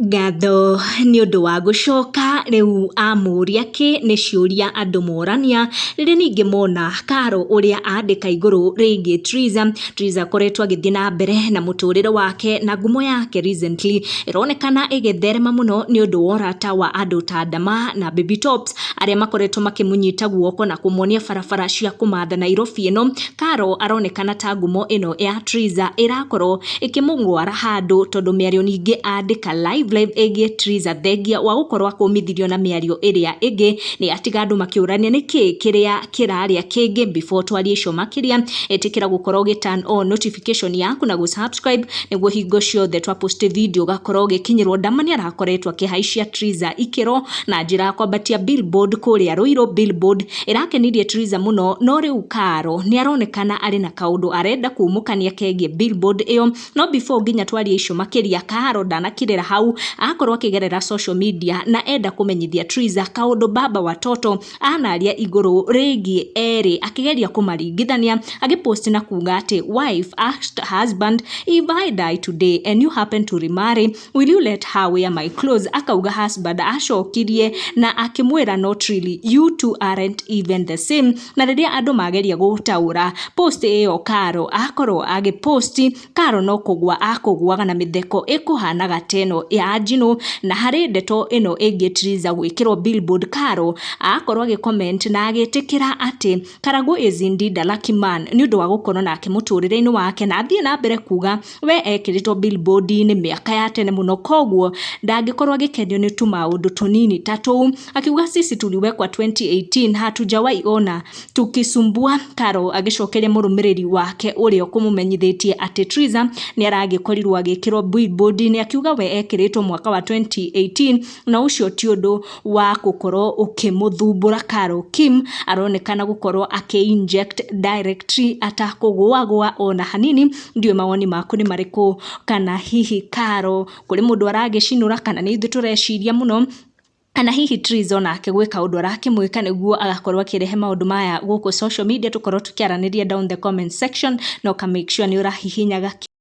Ngatho nĩ ũndũ wa gũcoka rĩu amũria kĩ nĩ ciũria andũ morania rĩrĩa ningĩ mona Karo ũrĩa andĩka igũrũ rĩgiĩ Triza. Triza akoretwo agĩthiĩ na mbere na mũtũrĩre wake na ngumo yake recently ĩronekana ĩgĩtherema mũno nĩ ũndũ wa ũrata wa andũ ta Dama na Baby Tops arĩa makoretwo makĩmũnyita guoko na kũmuonia barabara cia kũmatha Nairobi ĩno. Karo aronekana ta ngumo ĩno ya Triza ĩrakorwo ĩkĩmũgwara handũ tondũ mĩario ningĩ andĩka live live ĩgiĩ Triza thengia wa gũkorwo akũmithirio na mĩario ĩrĩa ĩngĩ nĩ atiga andũ makĩũrania nĩkĩ kĩrĩa kĩrarĩa kĩngĩ. Before twarie icio makĩria, ĩtĩkĩra gũkorwo ũgĩ turn on notification yaku na gũ subscribe nĩguo hingo ciothe twa post video ũgakorwo ũgĩkinyĩrwo. Dama nĩ arakoretwo akĩhaicia Triza ikĩro na njĩra ya kwambatia billboard kũrĩa Ruiru, billboard ĩrakenirie Triza mũno, no rĩu Karo nĩ aronekana arĩ na kaũndũ arenda kumũkania kegiĩ billboard ĩyo. No before nginya twarie icio makĩria, Karo ndanakirĩra hau, akorwo akĩgerera social media na enda kũmenyithia Triza kaũndũ baba watoto anaria igũrũ rĩgiĩ erĩ akĩgeria kũmaringithania, agĩpost na kuga atĩ, "Wife asked husband, 'If I die today and you happen to remarry, will you let her wear my clothes?' Akauga husband acokirie na akĩmwĩra, 'Not really, you two aren't even the same.' Na rĩrĩa andũ mageria gũtaũra post ĩyo Karo akorwo agĩposti, Karo no kũgwa akũgwaga na mĩtheko ĩkũhanaga ta ĩno ya njino. Na harĩ ndeto ĩno ĩgiĩ Triza gwĩkĩrwo billboard, Karo akorwo agĩ comment na agĩtĩkĩra atĩ Karagũ is indeed a lucky man nĩ ũndũ wa gũkorwo nake mũtũrĩre-inĩ wake, na athiĩ na mbere kuga we ekĩrĩtwo billboard-inĩ mĩaka ya tene mũno, koguo ndangĩkorwo agĩkenio nĩ tũmaũndũ tũnini ta tũu, akiuga, "Sisi tuliwekwa 2018, hatujawahi ona tukisumbua." Karo agĩcokeria mũrũmĩrĩri wake ũrĩa ũkũmũmenyithĩtie atĩ Triza nĩ aragĩkorirwo agĩkĩrwo billboard-inĩ, akiuga we ekĩrĩtwo mwaka wa 2018 na ũcio ti ũndũ wa gũkorwo ũkĩmũthumbũra. Karo Kim aronekana gũkorwo akĩ-inject directly atakũgũagũa ona hanini. Ndiũĩ mawoni maku nĩ marĩkũ, kana hihi Karo kũrĩ mũndũ aragĩcinũra, kana nĩ ithuĩ tũreciria mũno, kana hihi Triza onake gwĩka ũndũ arakĩmwĩka nĩguo agakorwo akĩrehe maũndũ maya gũkũ social media. Tũkorwo tũkĩaranĩria down the comment section na ũka make sure nĩ ũrahihinya.